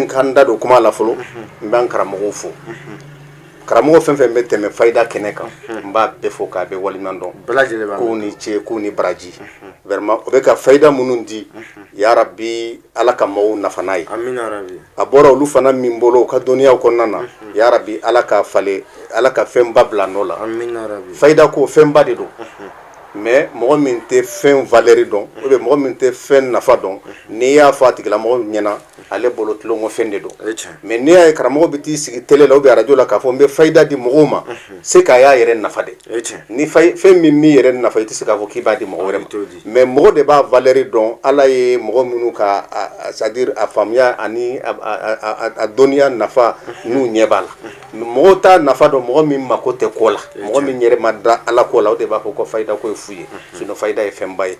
N ka n da don kuma la fɔlɔ, n b'an karamɔgɔw fo. Karamɔgɔ fɛn fɛn bɛ tɛmɛ fayida kɛnɛ kan, n b'a bɛɛ fo k'a bɛɛ waleɲuman dɔn. Bɛɛ lajɛlen b'a. K'u ni ce, k'u ni baraji. Vraiment, o bɛ ka fayida minnu di, yarabi, Ala ka maaw nafa n'a ye. Amina rabi. A bɔra olu fana min bolo, u ka dɔnniyaw kɔnɔna na, yarabi, Ala ka falen, Ala ka fɛnba bila nɔ la. Amina rabi. Fayida ko fɛnba de don, mais mɔgɔ min tɛ fɛn valeur dɔn ou bien mɔgɔ min tɛ fɛn nafa dɔn, n'i y'a fɔ a tigilamɔgɔ ɲɛna, ale bolo tulonkɛfɛn de don. Mais n'i y'a ye karamɔgɔ bɛ t'i sigi télé la ou bien radio la k'a fɔ n bɛ fayida di mɔgɔw ma, c'est k'a y'a yɛrɛ nafa de. Ni fɛn min m'i yɛrɛ nafa, i tɛ se k'a fɔ k'i b'a di mɔgɔ wɛrɛ ma. Mais mɔgɔ de b'a valeur dɔn. Ala ye mɔgɔ minnu ka, c'est à dire, a faamuya ani a dɔnniya nafa, n'u ɲɛ b'a la. Mɔgɔw t'a nafa dɔn. Mɔgɔ min mako tɛ ko la, mɔgɔ min yɛrɛ ma da Ala ko la, o de b'a fɔ ko fayida ko ye fu ye. Sinon fayida ye fɛnba ye.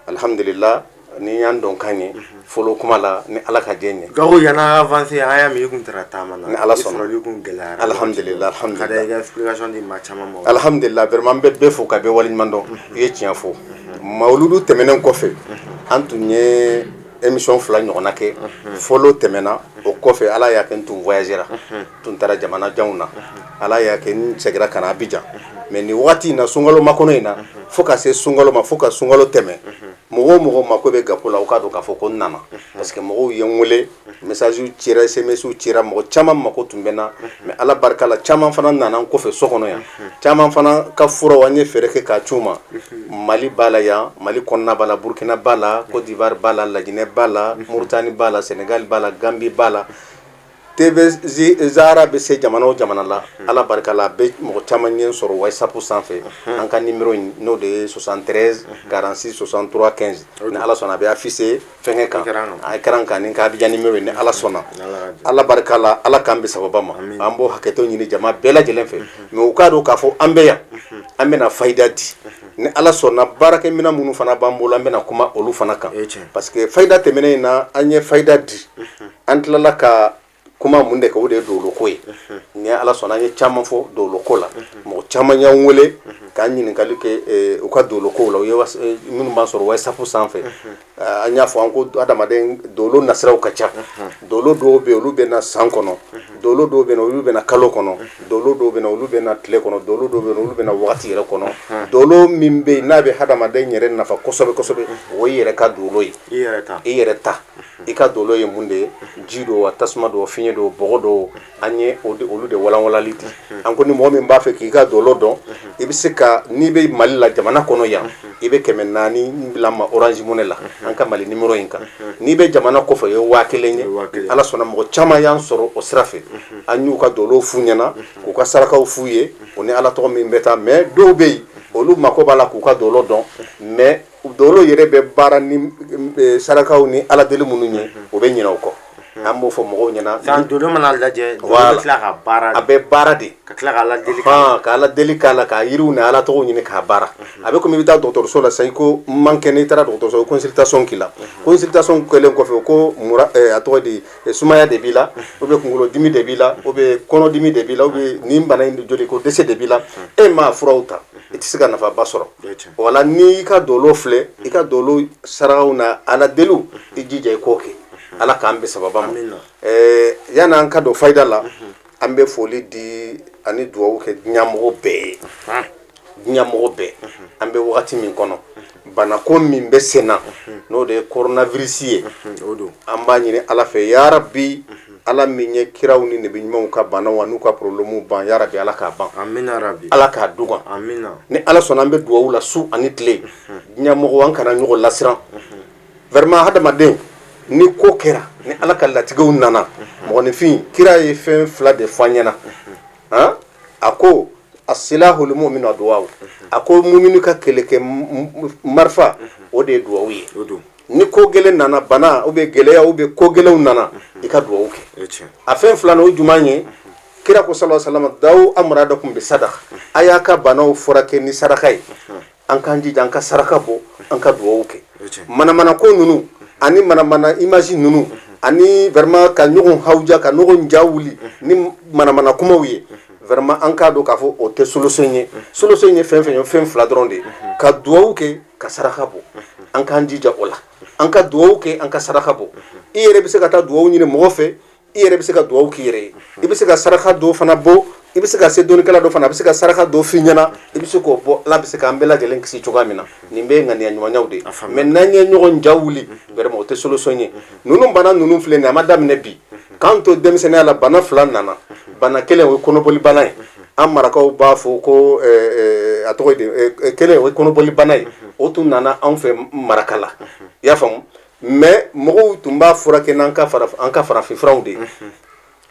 Alhamdulillah, ni y'an dɔn kan ye fɔlɔ kuma la, ni Ala ka diɲɛ ye. Gaku, yan'an avancer, an y'a mɛn i kun taara taama na. Ni Ala sɔnna. I sɔrɔli kun gɛlɛyara. Alhamdulillah, alhamdulillah. Ka da i ka explication di maa caman ma. Alhamdulillah, vraiment, n bɛ bɛɛ fo ka bɛɛ waleɲuman dɔn. I ye tiɲɛ fɔ. Mawuludu tɛmɛnen kɔfɛ, an tun ye émission fila ɲɔgɔnna kɛ. Fɔlɔ tɛmɛna, o kɔfɛ, Ala y'a kɛ n tun voyagera, tun taara jamana janw na. Ala y'a kɛ n seginna ka na Abidjan. Mais nin wagati in na, sunkalo makɔnɔ in na, fo ka se sunkalo ma, fo ka sunkalo tɛmɛ, mɔgɔ o mɔgɔ mako bɛ Gaku la, o k'a dɔn k'a fɔ ko n nana, parce que mɔgɔw ye n wele, message cira, SMS cira, mɔgɔ caman mako tun bɛ n na. Mais Ala barika la, caman fana nana n kɔfɛ so kɔnɔ yan. Caman fana ka furaw, an ye fɛɛrɛ kɛ k'a c'u ma. Mali b'a la yan, Mali kɔnɔna b'a la, Burkina b'a la, Côte d'Ivoire b'a la, Laginɛ b'a la, Mauritanie b'a la, Sénégal b'a la, Gambie b'a la. TV Zahara bɛ se jamana o jamana la. Ala barika la, a bɛ mɔgɔ caman ɲɛ sɔrɔ WhatsApp sanfɛ. An ka numéro in, n'o de ye 73 46 63 15, ni Ala sɔnna, a bɛ affiché fɛnkɛ kan, écran kan, ni ka Abidjan numéro ye. Ni Ala sɔnna, Ala barika la, Ala k'an bɛ sababa ma. An b'o hakɛto ɲini jama bɛɛ lajɛlen fɛ. Mais u k'a dɔn k'a fɔ an bɛ yan, an bɛna fayida di. Ni Ala sɔnna, baarakɛminɛn minnu fana b'an bolo, an bɛna kuma olu fana kan, parce que fayida tɛmɛnen in na, an ye fayida di, an tilala ka kuma mun de kɛ? O de ye doloko ye. Ni Ala sɔnna, an ye caman fɔ doloko la. Mɔgɔ caman y'an wele k'an ɲininkali kɛ u ka dolokow la. U ye minnu b'an sɔrɔ WhatsApp sanfɛ, an y'a fɔ an ko adamaden dolo nasiraw ka ca. Dolo dɔw bɛ yen, olu bɛ na san kɔnɔ. Dolo dɔw bɛ na, olu bɛ na kalo kɔnɔ. Dolo dɔw bɛ na, olu bɛ na tile kɔnɔ. Dolo dɔw bɛ na, olu bɛ na wagati yɛrɛ kɔnɔ. Dolo min bɛ yen n'a bɛ hadamaden yɛrɛ nafa kosɛbɛ kosɛbɛ, o ye yɛrɛ ka dolo ye. I yɛrɛ ta. I yɛrɛ ta. I ka dolo ye mun de ye? Ji don wa, tasuma don, fiɲɛ don, bɔgɔ don? An ye olu de walanwalali di. An ko ni mɔgɔ min b'a fɛ k'i ka dolo dɔn, i bɛ se ka, n'i bɛ Mali la, jamana kɔnɔ yan, i bɛ 400 bila ma Orange Money la, an ka Mali numéro in kan. N'i bɛ jamana kɔfɛ, o ye 1000 ye. Ala sɔnna, mɔgɔ caman y'an sɔrɔ o sira fɛ. An y'u ka dolo f'u ɲɛna, k'u ka sarakaw f'u ye, o ni Ala tɔgɔ min bɛ taa. Mais dɔw bɛ yen, olu mako b'a la k'u ka dolo dɔn, mais dolo yɛrɛ bɛ baara ni sarakaw ni Ala deli minnu ye, o bɛ ɲinɛ o kɔ. An b'o fɔ mɔgɔw ɲɛna. San dolo mana lajɛ, dolo bɛ tila ka baara. A bɛ baara de. Ka tila ka Ala deli. Ka Ala deli k'a la, ka yiriw ni Ala tɔgɔw ɲini k'a baara. A bɛ komi i bɛ taa dɔgɔtɔrɔso la sisan, i ko n man kɛnɛ, i taara dɔgɔtɔrɔso, consultation k'i la. Consultation kɛlen kɔfɛ, ko mura, a tɔgɔ di, sumaya de b'i la, ou bien kunkolodimi de b'i la, ou bien kɔnɔdimi de b'i la, ou bien nin bana in, joli ko dɛsɛ de b'i la, e m'a furaw ta, i tɛ se ka nafaba sɔrɔ. Wala n'i ka dolo filɛ, i ka dolo sarakaw na Ala deliw, i jija i k'o kɛ. Ala k'an bɛ sababa ma. Yan'an ka don fayida la, an bɛ foli di ani dugawu kɛ diɲɛmɔgɔ bɛɛ ye, diɲɛmɔgɔ bɛɛ. An bɛ wagati min kɔnɔ, banako min bɛ sen na, n'o de ye coronavirus ye, an b'a ɲini Ala fɛ, yarabi, Ala min ye kiraw ni nabi ɲumanw ka banaw n'u ka problème ban, yarabi, Ala k'a ban. Amina rabi. Ala k'a dugan. Amina. Ni Ala sɔnna, an bɛ dugawu la su ani tile. Diɲɛmɔgɔ, an kana ɲɔgɔn lasiran. Vraiment, hadamaden, ni ko kɛra, ni Ala ka latigɛw nana, mɔgɔninfin, kira ye fɛn fila de fɔ an ɲɛna. Han, a ko asilahul mu'minu aduwawu. A ko muminu ka kɛlɛkɛ marifa, o de ye duwawu ye. Ni ko gɛlɛn nana, bana ou bien gɛlɛya ou bien ko gɛlɛnw nana, i ka duwawu kɛ. A fɛn filanan, o jumɛn ye? Kira ko sallallahu alaihi wasallam: dawu amradakum bi sadaka. A y'a ka banaw furakɛ ni saraka ye. An k'an jija, an ka saraka bɔ, an ka duwawu kɛ. Manamana ko ninnu ani manamana image ninnu ani vraiment ka ɲɔgɔn hawuja, ka ɲɔgɔn ja wuli ni manamana kumaw ye, vraiment, an k'a dɔn k'a fɔ o tɛ solution ye. Solution ye fɛn fɛn ye, fɛn fila dɔrɔn de ye: ka duwawu kɛ, ka saraka bɔ. An k'an jija o la, an ka duwawu kɛ, an ka saraka bɔ. I yɛrɛ bɛ se ka taa duwawu ɲini mɔgɔ fɛ. I yɛrɛ bɛ se ka dugawu k'i yɛrɛ ye, i bɛ se ka saraka dɔw fana bɔ, i bɛ se ka se dɔnnikɛla dɔ fana, a bɛ se ka saraka dɔ f'i ɲɛna, i bɛ se k'o bɔ. Ala bɛ se k'an bɛɛ lajɛlen kisi cogoya min na. Nin bɛɛ ye ŋaniya ɲumanyaw de ye. Mais n'an ye ɲɔgɔn ja wuli, vraiment, o tɛ solution ye. Ninnu bana ninnu filɛ nin ye, a ma daminɛ bi. K'an to denmisɛnninya la, bana fila nana. Bana kelen, o ye kɔnɔboli bana ye. An marakaw b'a fɔ ko a tɔgɔ ye di, kelen, o ye kɔnɔboli bana ye. O tun nana anw fɛ Maraka la, i y'a faamu. Mais mɔgɔw tun b'a furakɛ n'an ka an ka farafinfuraw de ye.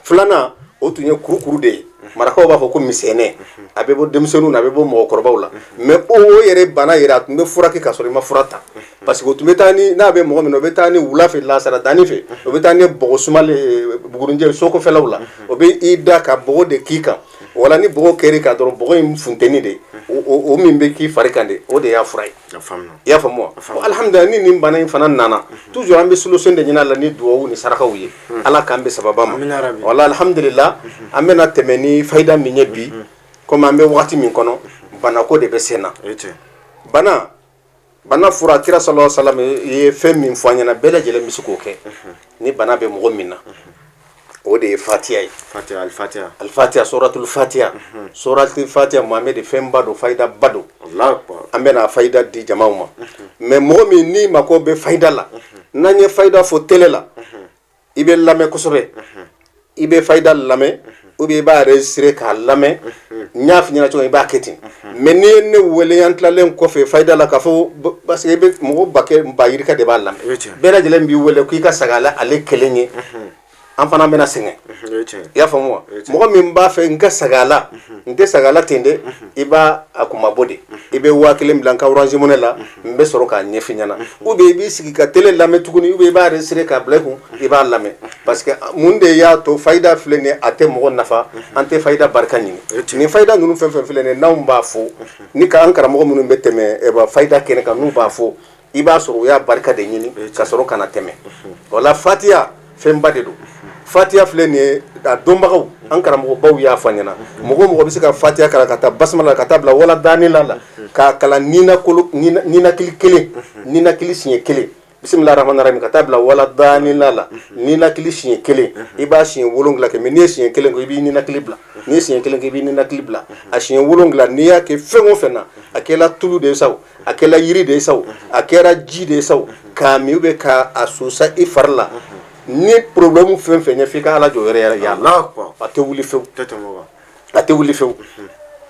Filanan, o tun ye kurukuru de ye. Marakaw b'a fɔ ko misɛnɛ. A bɛ bɔ denmisɛnninw na, a bɛ bɔ mɔgɔkɔrɔbaw la. Mais o yɛrɛ bana yɛrɛ, a tun bɛ furakɛ ka sɔrɔ i ma fura ta, parce que o tun bɛ taa ni, n'a bɛ mɔgɔ min na, o bɛ taa ni wula fɛ, lasara danni fɛ, o bɛ taa ni bɔgɔ sumalen Bugurunjɛ sokɔfɛlaw la. O bɛ i da ka bɔgɔ de k'i kan. Wala ni bɔgɔ kɛr'i kan dɔrɔn, bɔgɔ in funteni de, o min bɛ k'i fari kan de, o de y'a fura ye. I y'a faamu wa? Alhamdulilah, ni nin bana in fana nana, toujours an bɛ solution de ɲini a la ni duwawu ni sarakaw ye. Ala k'an bɛ sababa ma. Wala alhamdulilah, an bɛna tɛmɛ ni fayida min ye bi, komi an bɛ wagati min kɔnɔ, banako de bɛ sen na. Bana fura, kira sallallahu alaihi wasallam ye fɛn min fɔ an ɲɛna, bɛɛ lajɛlen bɛ se k'o kɛ ni bana bɛ mɔgɔ min na. O de ye Fatiya ye. Fatiha, Alifatiha. Alifatiha, suratul Fatiha, suratul Fatiha, Muhammed, fɛnba don, fayida ba don. An bɛna fayida di jamaw ma. Mais mɔgɔ min n'i mako bɛ fayida la, n'an ye fayida fɔ télé la, i bɛ lamɛn kosɛbɛ, i bɛ fayida lamɛn ou bien i b'a enregistrer k'a lamɛn. N y'a f'i ɲɛna cogo min, i b'a kɛ ten. Mais n'i ye ne wele an tilalen kɔfɛ fayida la, k'a fɔ, parce que i bɛ mɔgɔ ba kɛ ba yirika de b'a lamɛn, bɛɛ lajɛlen b'i wele k'i ka saga la ale kelen ye, an fana bɛna sɛgɛn. I y'a faamu wa? Mɔgɔ min b'a fɛ n ka saga la, n tɛ saga la ten dɛ, i b'a a kunmabɔ de. I bɛ 1000 bila n ka Orange Money la, n bɛ sɔrɔ k'a ɲɛf'i ɲɛna. Ou bien i b'i sigi ka télé lamɛn tuguni, ou bien i b'a enregistrer k'a bila i kun, i b'a lamɛn. Parce que mun de y'a to fayida filɛ nin ye, a tɛ mɔgɔ nafa, an tɛ fayida barika ɲini. Nin fayida ninnu fɛn fɛn filɛ nin ye, n'anw b'a fɔ ni ka an karamɔgɔ minnu bɛ tɛmɛ fayida kɛnɛ kan, n'u b'a fɔ, i b'a sɔrɔ u y'a barika de ɲini ka sɔrɔ ka na tɛmɛ. Wala Fatiya fɛnba de don. Fatiya filɛ nin ye, a dɔnbagaw, an karamɔgɔbaw y'a fɔ an ɲɛna, mɔgɔ o mɔgɔ bɛ se ka Fatiya kalan ka taa basimala la, ka taa bila wala daani la, k'a kalan ninakolo ninakili kelen, ninakili siɲɛ kelen, bisimilahi rahmani rahim, ka taa bila wala daani la, ninakili siɲɛ kelen, i b'a siɲɛ 7 kɛ. Mais n'i ye siɲɛ kelen kɛ, i b'i ninakili bila. N'i ye siɲɛ kelen kɛ, i b'i ninakili bila. A siɲɛ 7, n'i y'a kɛ fɛn o fɛn na, a kɛra tulu de ye sa o, a kɛra yiri de ye sa o, a kɛra ji de ye sa o, k'a min ou bien k'a susa i fari la, ni problème fɛn fɛn ye, f'i ka Ala jɔ yɛrɛ yɛrɛ y'a, a tɛ wuli fewu, a tɛ wuli fewu.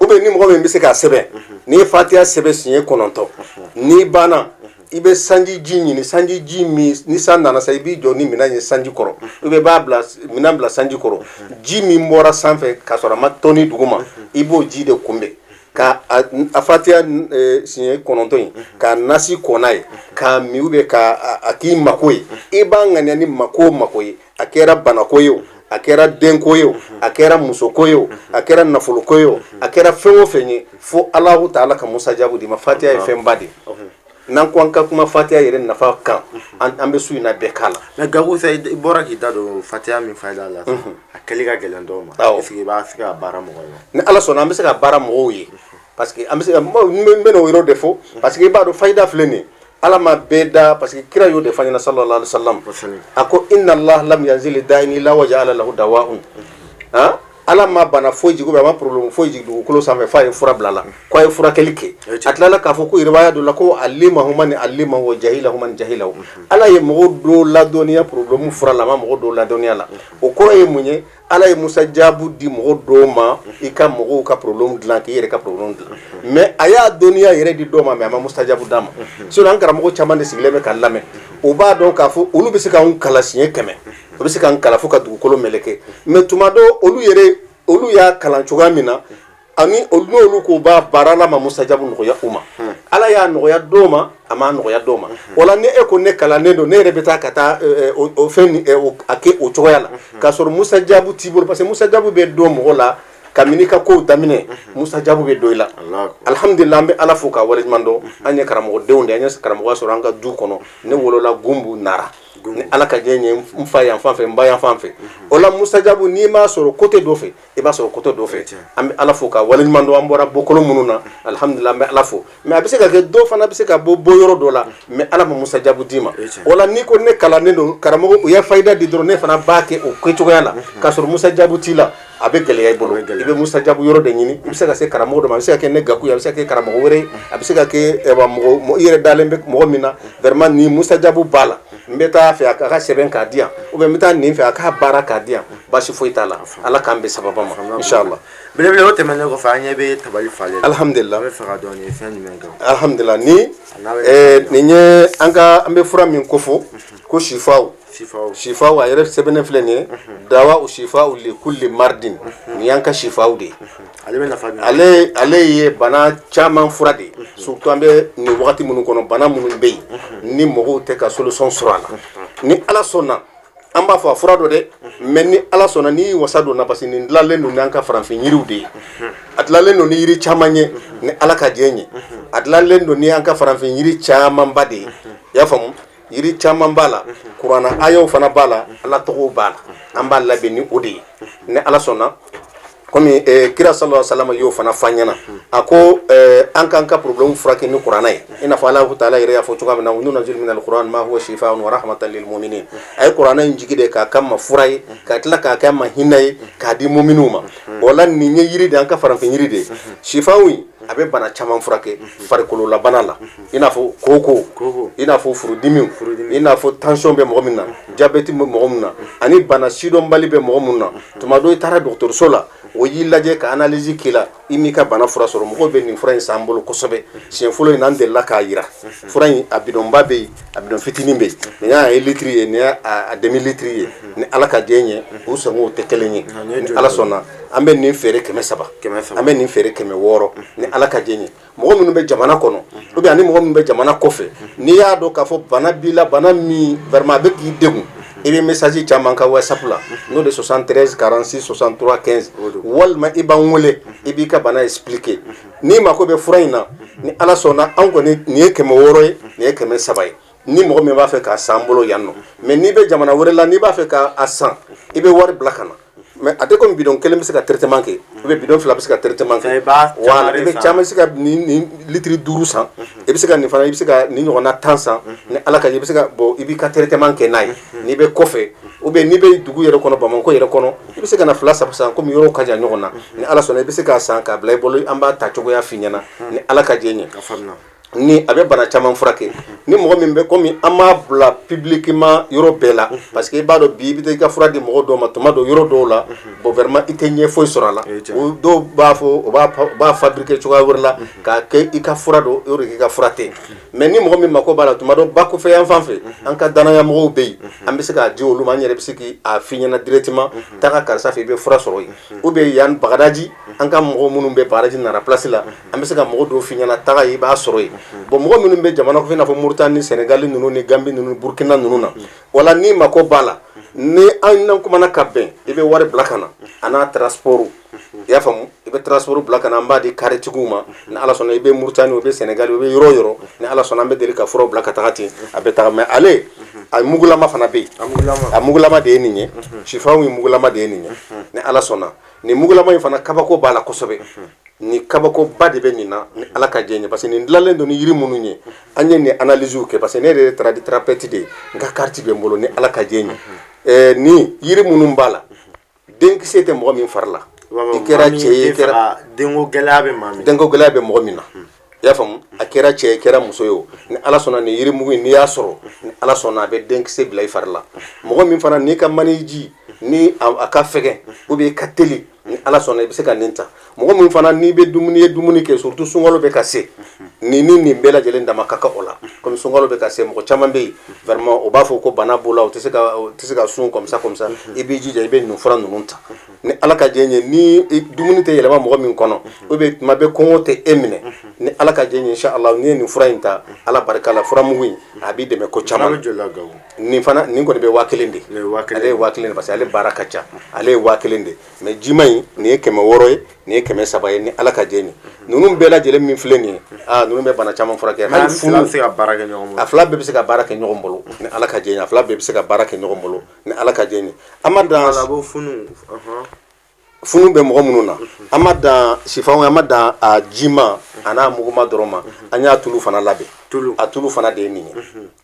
Ou bien ni mɔgɔ min bɛ se k'a sɛbɛn, n'i ye Fatiya sɛbɛn siɲɛ 9, n'i banna, i bɛ sanji ji ɲini, sanji ji min ni san nana sa, i b'i jɔ ni minɛn ye sanji kɔrɔ, ou bien i b'a bila minɛn bila sanji kɔrɔ, ji min bɔra sanfɛ k'a sɔrɔ a ma tɔni duguma, i b'o ji de kunbɛn ka a Fatiya siɲɛ 9 in k'a nasi kɔnna ye k'a min, ou bien k'a a k'i mako ye. I b'a ŋaniya ni mako o mako ye, a kɛra banako ye o, a kɛra denko ye o, a kɛra musoko ye o, a kɛra nafoloko ye o, a kɛra fɛn o fɛn ye, fo Alahu taala ka musajabu d'i ma. Fatiya ye fɛnba de ye. N'an ko an ka kuma Fatiya yɛrɛ nafa kan, an bɛ su in na bɛɛ k'a la. Mais Gaku sa, i bɔra k'i da don Fatiya min fayida la, a kɛli ka gɛlɛn dɔw ma. Est ce que i b'a se ka baara mɔgɔ ye? Ni Ala sɔnna, an bɛ se ka baara mɔgɔw ye, parce que an bɛ se ka, n bɛ n'o yɔrɔ de fɔ, parce que i b'a dɔn fayida filɛ nin ye, Ala ma bɛɛ da, parce que kira y'o de fɔ an ɲɛna sallallahu alaihi wasallam. A ko inna Allah lam yanzil da'in illa wa ja'ala lahu dawa'un. Han, Ala ma bana foyi jigin, a ma problème foyi jigin dugukolo sanfɛ f'a ye fura bila la, ko a ye furakɛli kɛ. A tilala k'a fɔ ko riwaya dɔ la ko alimahu man alimahu wa jahilahu man jahilahu. Ala ye mɔgɔ dɔw ladɔnniya problème fura la, a ma mɔgɔ dɔw ladɔnniya la. O kɔrɔ ye mun ye? Ala ye musajabu di mɔgɔ dɔw ma, i ka mɔgɔw ka problème dilan, k'i yɛrɛ ka problème dilan. Mais a y'a dɔnniya yɛrɛ di dɔw ma, mais a ma musajabu d'a ma. Sinon an karamɔgɔ caman de sigilen bɛ ka lamɛn, o b'a dɔn k'a fɔ olu bɛ se k'anw kalan siɲɛ 100, o bɛ se k'an kalan fo ka dugukolo meleke. Mais tuma dɔ, olu yɛrɛ, olu y'a kalan cogoya min na, ani n'olu ko b'a baara, Ala ma musajabu nɔgɔya u ma. Ala y'a nɔgɔya dɔw ma, a m'a nɔgɔya dɔw ma. Wala ni e ko ne kalannen don, ne yɛrɛ bɛ taa ka taa o fɛn ni a kɛ o cogoya la, k'a sɔrɔ musajabu t'i bolo, parce que musajabu bɛ dɔn mɔgɔ la kabini i ka kow daminɛ, musajabu bɛ dɔn i la. Alhamdulillah, an bɛ Ala fo k'a waleɲuman dɔn. An ye karamɔgɔdenw de ye, an ye karamɔgɔya sɔrɔ an ka du kɔnɔ. Ne wolola Gumbu Nara. Ni Ala ka diɲɛ ye, n fa yan fan fɛ, n ba yan fan fɛ. O la musajabu, n'i m'a sɔrɔ côté dɔ fɛ, i b'a sɔrɔ côté dɔ fɛ. An bɛ Ala fo ka waleɲuman dɔn. An bɔra bɔkolo minnu na, alihamudulila, an bɛ Ala fo. Mais a bɛ se ka kɛ dɔw fana bɛ se ka bɔ yɔrɔ dɔ la, mais Ala ma musajabu d'i ma. O la n'i ko ne kalannen don, karamɔgɔ, u ye fayida di dɔrɔn, ne fana b'a kɛ o kɛcogoya la, k'a sɔrɔ musajabu t'i la, a bɛ gɛlɛya i bolo. I bɛ musajabu yɔrɔ de ɲini. I bɛ se ka se karamɔgɔ dɔ ma, a bɛ se ka kɛ ne Gaku ye, a bɛ se ka kɛ karamɔgɔ wɛrɛ ye, a bɛ se ka kɛ mɔgɔ i yɛrɛ dalen bɛ mɔgɔ min na. Vraiment, ni musajabu b'a la, n bɛ taa fɛ a ka sɛbɛn k'a di yan, ou bien n bɛ taa nin fɛ a k'a baara k'a di yan, baasi foyi t'a la. Ala k'an bɛn sababa ma, inshallah. Belebele, o tɛmɛnen kɔfɛ, an ɲɛ bɛ tabali falen. Alhamdulillah. An bɛ fɛ ka dɔn nin ye fɛn jumɛn kan? Alhamdulillah, ni nin ye an ka, an bɛ fura min kofɔ ko sifaw. Sifaw. Sifaw, a yɛrɛ sɛbɛnnen filɛ nin ye, dawa u sifaw li kulli mardin. Nin y'an ka sifaw de ye. Ale bɛ nafa jumɛn? Ale ye bana caman fura de ye, surtout an bɛ nin wagati minnu kɔnɔ, bana minnu bɛ yen ni mɔgɔw tɛ ka solution sɔrɔ a la. Ni Ala sɔnna, an b'a fɔ a fura dɔ dɛ, mais ni Ala sɔnna, n'i wasa donna, parce que nin dilanlen don n'an ka farafin yiriw de ye, a dilanlen don ni yiri caman ye, ni Ala ka diɲɛ ye, a dilanlen don ni an ka farafin yiri camanba de ye. I y'a faamu, yiri caman b'a la, kuranna ayaw fana b'a la, Ala tɔgɔw b'a la. An b'a labɛn ni o de ye, ni Ala sɔnna. Komi kira sallallahu alaihi wasallam y'o fana fɔ an ɲɛna, a ko an k'an ka problème furakɛ ni kuranna ye, i n'a fɔ Ala taala yɛrɛ y'a fɔ cogoya min na: nunazzilu minal qur'an ma huwa shifaa'un wa rahmatan lil mu'minin. A ye kuranna in jigi de k'a k'a ma fura ye, ka tila k'a kɛ ma hinɛ ye, k'a di mu'miniw ma. O la nin ye yiri de, an ka farafin yiri de ye. Shifaa'u in, a bɛ bana caman furakɛ farikololabana la, i n'a fɔ koko, i n'a fɔ furudimiw, i n'a fɔ tension bɛ mɔgɔ min na, diabète bɛ mɔgɔ min na, ani bana sidɔnbali bɛ mɔgɔ min na. Tuma dɔ i taara dɔgɔtɔrɔso la, o y'i lajɛ ka analyse k'i la, i m'i ka bana fura sɔrɔ. Mɔgɔw bɛ nin fura in san bolo kosɛbɛ. Siɲɛ fɔlɔ in, an delila k'a yira, fura in a bidɔnba bɛ yen, a bidɔn fitinin bɛ yen. Nin y'a ye litre ye, nin y'a a demi litre ye. Ni Ala ka diɲɛ ye, u sɔngɔw tɛ kelen ye. Ni Ala sɔnna, an bɛ nin feere 300, an bɛ nin feere 600, ni Ala ka diɲɛ ye. Mɔgɔ minnu bɛ jamana kɔnɔ, ou bien ani mɔgɔ minnu bɛ jamana kɔfɛ, n'i y'a dɔn k'a fɔ bana b'i la, bana min vraiment a bɛ k'i degun, i bɛ message caman ka WhatsApp la, n'o de 73 46 63 15, walima i b'an wele, i b'i ka bana expliquer. N'i mako bɛ fura in na, ni Ala sɔnna, an kɔni nin ye 600 ye, nin ye 300 ye, ni mɔgɔ min b'a fɛ k'a san bolo yan nɔ. Mais n'i bɛ jamana wɛrɛ la, n'i b'a fɛ k'a san, i bɛ wari bila ka na. Mais a tɛ komi bidon kelen bɛ se ka traitement kɛ, ou bien bidon fila bɛ se ka traitement kɛ. Voilà, i bɛ caman se ka nin litre 5 san, i bɛ se ka nin fana, i bɛ se ka nin ɲɔgɔnna 10 san. Ni Ala ka, i bɛ se ka bɔn, i b'i ka traitement kɛ n'a ye. N'i bɛ kɔfɛ, ou bien n'i bɛ dugu yɛrɛ kɔnɔ, Bamakɔ yɛrɛ kɔnɔ, i bɛ se ka na fila saba san, komi yɔrɔw ka jan ɲɔgɔn na. Ni Ala sɔnna, i bɛ se k'a san k'a bila i bolo, an b'a ta cogoya f'i ɲɛna, ni Ala ka diɲɛ ye. Ni a bɛ bana caman furakɛ. Ni mɔgɔ min bɛ, komi an b'a bila publiquement yɔrɔ bɛɛ la, parce que i b'a dɔn bi, i bɛ taa i ka fura di mɔgɔ dɔw ma tuma dɔ yɔrɔ dɔw la, bon, vraiment, i tɛ ɲɛ foyi sɔrɔ a la. O dɔw b'a fɔ o b'a fabriquer cogoya wɛrɛ la k'a kɛ i ka fura don, o de k'i ka fura tɛ. Mais ni mɔgɔ min mako b'a la, tuma dɔ ba kɔfɛ yan fan fɛ, an ka danaya mɔgɔw bɛ yen, an bɛ se k'a di olu ma, an yɛrɛ bɛ se k'a f'i ɲɛna directement: taga karisa fɛ, i bɛ fura sɔrɔ yen. Ou bien yan Bagadaji, an ka mɔgɔ minnu bɛ Bagadaji Nara place la, an bɛ se ka mɔgɔ dɔw f'i ɲɛna: taga yen, i b'a sɔrɔ yen. Bon, mɔgɔ minnu bɛ jamana kɔfɛ, i n'a fɔ Moritani, Senegali ninnu ni Gambi ninnu, Burukina ninnu na, wala n'i mako b'a la, ni an n'an kumana ka bɛn, i bɛ wari bila ka na, a n'a transport. I y'a faamu, i bɛ transport bila ka na, an b'a di karitigiw ma. Ni Ala sɔnna, i bɛ Moritani, i bɛ Senegali, i bɛ yɔrɔ o yɔrɔ, ni Ala sɔnna, an bɛ deli ka furaw bila ka taga ten, a bɛ taga. Mais ale a mugulama fana bɛ yen, a mugulama de ye nin ye, sifaw ye mugulama de ye nin ye. Ni Ala sɔnna, nin mugulama in fana, kabako b'a la kosɛbɛ. Ni kabakoba de bɛ nin na, ni Ala ka diɲɛ ye, parce que nin dilanlen don ni yiri minnu ye, an ye nin analyse kɛ, parce que ne yɛrɛ ye tradithérapeute de ye, n ka carte bɛ n bolo. Ni Ala ka diɲɛ ye, ni yiri minnu b'a la, denkisɛ tɛ mɔgɔ min fari la, i kɛra cɛ ye, i kɛra denko gɛlɛya bɛ maa min, denko gɛlɛya bɛ mɔgɔ min na, i y'a faamu, a kɛra cɛ ye, i kɛra muso ye o, ni Ala sɔnna, nin yirimugu in, n'i y'a sɔrɔ, ni Ala sɔnna, a bɛ denkisɛ bila i fari la. Mɔgɔ min fana n'i ka maniji ni a ka fɛgɛn, ou bien i ka teli, ni Ala sɔnna, i bɛ se ka nin ta. Mɔgɔ min fana n'i bɛ dumuni ye, dumuni kɛ, surtout sunkalo bɛ ka se, nin ni nin bɛɛ lajɛlen dama ka kan o la. Komi sunkalo bɛ ka se, mɔgɔ caman bɛ yen vraiment, o b'a fɔ ko bana b'o la, o tɛ se ka, o tɛ se ka sun comme ça comme ça. I b'i jija, i bɛ nin fura ninnu ta, ni Ala ka diɲɛ ye. Ni dumuni tɛ yɛlɛma mɔgɔ min kɔnɔ, ou bien tuma bɛɛ kɔngɔ tɛ e minɛ, ni Ala ka diɲɛ ye, inshallah, n'i ye nin fura in ta, Ala barika la, furamugu in a b'i dɛmɛ ko caman. Nin fana, nin kɔni bɛ 1000 de, ale ye 1000 de, parce que ale baara ka ca, ale ye 1000 de. Mais jima in, nin ye 600 ye, nin ye 300 ye, ni Ala ka diɲɛ ye. Ninnu bɛɛ lajɛlen min filɛ nin ye, aa, ninnu bɛ bana caman furakɛ. Hali funu bɛ se ka baara kɛ ɲɔgɔn bolo. A fila bɛɛ bɛ se ka baara kɛ ɲɔgɔn bolo ni Ala ka jɛ ye. A fila bɛɛ bɛ se ka baara kɛ ɲɔgɔn bolo ni Ala ka jɛ ye. An ma dan funu funu bɛ mɔgɔ minnu na, an ma dan sifanw, an ma dan a jima a n'a muguma dɔrɔn ma, an y'a tulu fana labɛn. Tulu. A tulu fana de ye nin ye.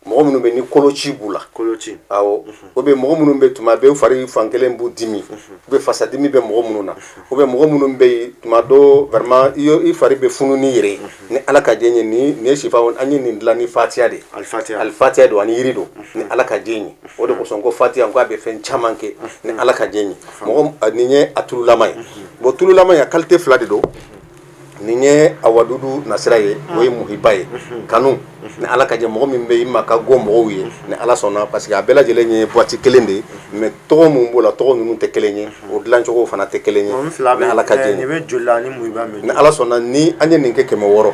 Mɔgɔ minnu bɛ ni koloci b'u la, koloci, awɔ, o bɛ mɔgɔ minnu bɛ tuma bɛɛ u fari fankelen b'u dimi, u bɛ fasadimi bɛ mɔgɔ minnu na, u bɛ mɔgɔ minnu bɛ yen tuma dɔ vraiment i fari bɛ funu ni yɛrɛ ye, ni Ala ka jɛ ye. Nin ye sifanw, an ye nin dilan ni fatiya de ye. Alifatiya. Alifatiya don ani yiri don ni Ala ka jɛ ye. O de kosɔn ko fatiya ko a bɛ fɛn caman kɛ ni Ala ka jɛ ye. Mɔgɔ, nin ye a tululama ye. Bon, tululama ye, a qualité fila de don. Nin ye a wadudu nasira ye, o ye muhiba ye, kanu ni Ala ka jɛ. Mɔgɔ min bɛ i ma ka go mɔgɔw ye ni Ala sɔnna, parce que a bɛɛ lajɛlen ye boîte kelen de ye, mais tɔgɔ mun b'o la, tɔgɔ ninnu tɛ kelen ye, o dilancogo fana tɛ kelen ye ni Ala ka jɛ. Nin bɛ joli la ni muhiba min? Ni Ala sɔnna, ni an ye nin kɛ 600,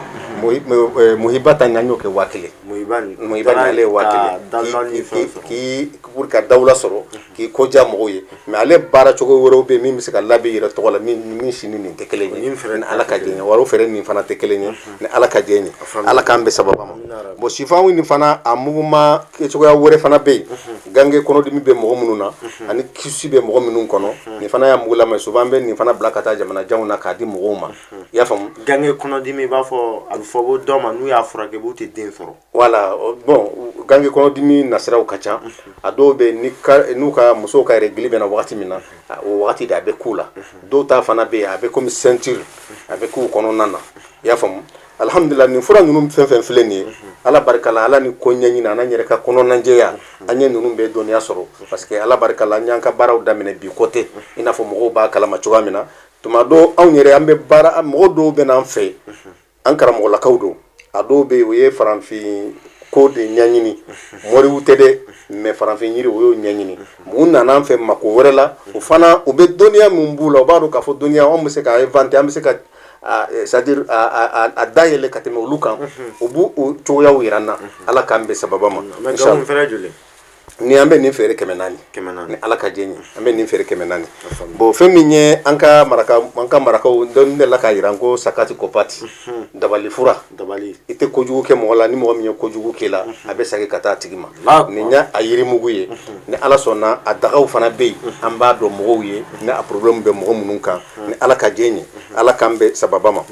muhiba ta nin, an y'o kɛ 1000. Muhiba nin. Muhiba nin, ale ye 1000 k'i pour ka dawula sɔrɔ, k'i ko diya mɔgɔw ye. Mais ale baara cogo wɛrɛw bɛ yen min bɛ se ka labɛn i yɛrɛ tɔgɔ la, min si ni nin tɛ kelen ye ni Ala ka jɛ ye. Wa o fɛɛrɛ nin fana tɛ kelen ye ni Ala ka jɛ ye. Ala k'an bɛn sababa ma. Bon, sifanw nin fana, a muguma kɛcogoya wɛrɛ fana bɛ yen. Gange kɔnɔdimi bɛ mɔgɔ minnu na ani kisi bɛ mɔgɔ minnu kɔnɔ, nin fana y'a mugulama ye. Souvent an bɛ nin fana bila ka taa jamanajanw na k'a di mɔgɔw ma. I y'a faamu? Gange kɔnɔdimi, i b'a fɔ a bɛ fɔ ko dɔw ma n'u y'a furakɛ b'u tɛ den sɔrɔ. Voilà. Bon, gange kɔnɔdimi nasiraw ka ca. A dɔw bɛ ni n'u ka musow ka règle bɛ na wagati min na, o wagati de a bɛ k'u la. Dɔw ta fana bɛ yen, a bɛ komi ceinture, a bɛ k'u kɔnɔna na. I y'a faamu? Alhamdulillah, nin fura ninnu fɛn fɛn filɛ nin ye, Ala barika la, Ala ni ko ɲɛɲini an yɛrɛ ka kɔnɔnajɛya, an ye ninnu bɛɛ dɔnniya sɔrɔ, parce que Ala barika la, an y'an ka baaraw daminɛ bi ko tɛ, i n'a fɔ mɔgɔw b'a kalama cogoya min na. Tuma dɔw anw yɛrɛ an bɛ baara, mɔgɔ dɔw bɛ n'an fɛ, an karamɔgɔlakaw don, a dɔw bɛ yen, o ye farafin ko de ɲɛɲini, moriw tɛ dɛ, mais farafin yiri o y'o ɲɛɲini. U nana an fɛ mako wɛrɛ la, o fana u bɛ dɔnniya min b'u la, u b'a dɔn k'a fɔ dɔnniya anw bɛ se k'a inventer, an bɛ se ka, c'est à dire a dayɛlɛ ka tɛmɛ olu kan. U b'u o cogoyaw yira an na. Ala k'an bɛn sababa ma. Ni an bɛ nin feere 400. 400. Ni Ala ka jɛ ye, an bɛ nin feere 400. Bon, fɛn min ye an ka maraka, an ka marakaw dɔnni delila k'a yira ko sakati kopati, dabali fura. Dabali. I tɛ kojugu kɛ mɔgɔ la, ni mɔgɔ min ye kojugu k'i la, a bɛ segin ka taa a tigi ma. Nin ye a yirimugu ye. Ni Ala sɔnna, a dagaw fana bɛ yen, an b'a dɔn mɔgɔw ye ni a problème bɛ mɔgɔ minnu kan ni Ala ka jɛ ye. Ala k'an bɛn sababa ma.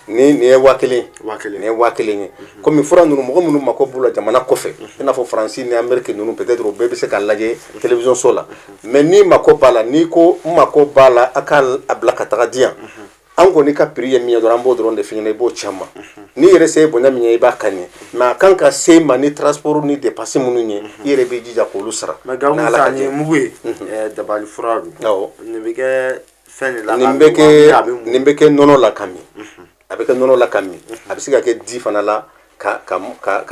Ni nin ye 1000, nin ye 1000 ye. Komi fura ninnu, mɔgɔ minnu mako b'u la jamana kɔfɛ, i n'a fɔ Faransi ni Amérique ninnu, peut-être o bɛɛ bɛ se k'a lajɛ télévision so la. Mais n'i mako b'a la, n'i ko n mako b'a la, a k'a bila ka taga di yan, an kɔni ka prix ye min ye dɔrɔn, an b'o dɔrɔn de f'i ɲɛna, i b'o ci an ma. N'i yɛrɛ se ye bonya min ye, i b'a kan ye, mais a kan ka se ma ni transport ni dépense minnu ye, i yɛrɛ b'i jija k'olu sara. Mais Gaku, nin ye mugu ye, dabali fura don. Awɔ. Nin bɛ kɛ fɛn de la? Nin bɛ kɛ nɔnɔ la ka min, a bɛ kɛ nɔnɔ la ka min, a bɛ se ka kɛ di fana la ka